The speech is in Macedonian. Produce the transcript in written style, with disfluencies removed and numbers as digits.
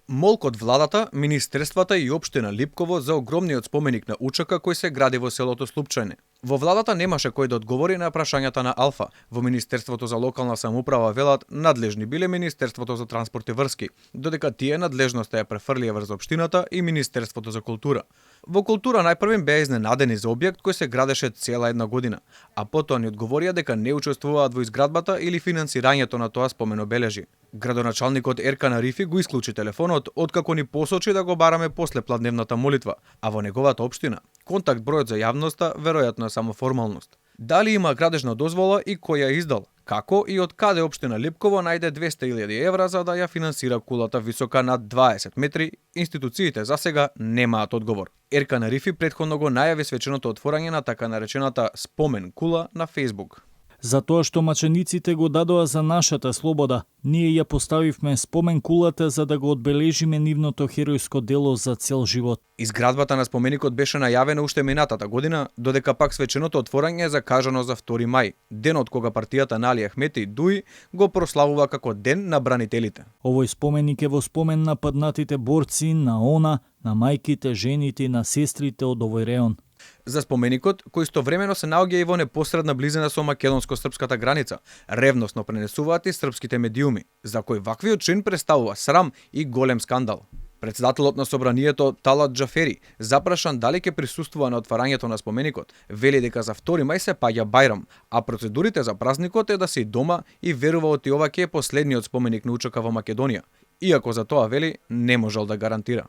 Молк од владата, министерствата и општина Липково за огромниот споменик на УЧК кој се гради во селото Слупчајне. Во владата немаше кој да одговори на прашањата на Алфа. Во Министерството за локална самоуправа велат надлежни биле Министерството за транспорт и врски, додека тие надлежноста ја префрлија врз општината и Министерството за култура. Во култура најпрвим беа изненадени за објект кој се градеше цела една година, а потоа ни одговорија дека не учествуваат во изградбата или финансирањето на тоа споменобележи. Градоначалникот Еркан Арифи го исклучи телефонот откако ни посочи да го бараме после пладневната молитва, а во неговата општина контакт бројот за јавноста веројатно е само формалност. Дали има градежна дозвола и кој ја издал? Како и од каде општина Липково најде 200.000 евра за да ја финансира кулата висока над 20 метри, институциите за сега немаат одговор. Еркан Арифи претходно го најави свеченото отворање на така наречената спомен кула на Facebook. За тоа што мачениците го дадоа за нашата слобода, ние ја поставивме спомен кулата за да го одбележиме нивното херојско дело за цел живот. Изградбата на споменикот беше најавена уште минатата година, додека пак свеченото отворање е закажано за 2 мај, денот кога партијата на Али Ахмети Дуи го прославува како Ден на бранителите. Овој споменик е во спомен на паднатите борци, на она, на мајките, жените и на сестрите од овој реон. За споменикот, кој истовремено се наоѓа и во непосредна близина со македонско-српската граница, ревносно пренесуваат и српските медиуми, за кој ваквиот чин представува срам и голем скандал. Председателот на собранието Талат Џафери, запрашан дали ќе присуствува на отварањето на споменикот, вели дека за 2 мај се паѓа Бајрам, а процедурите за празникот е да се дома и верува оти ова ќе е последниот споменик на УЧК во Македонија, иако за тоа вели не можел да гарантира.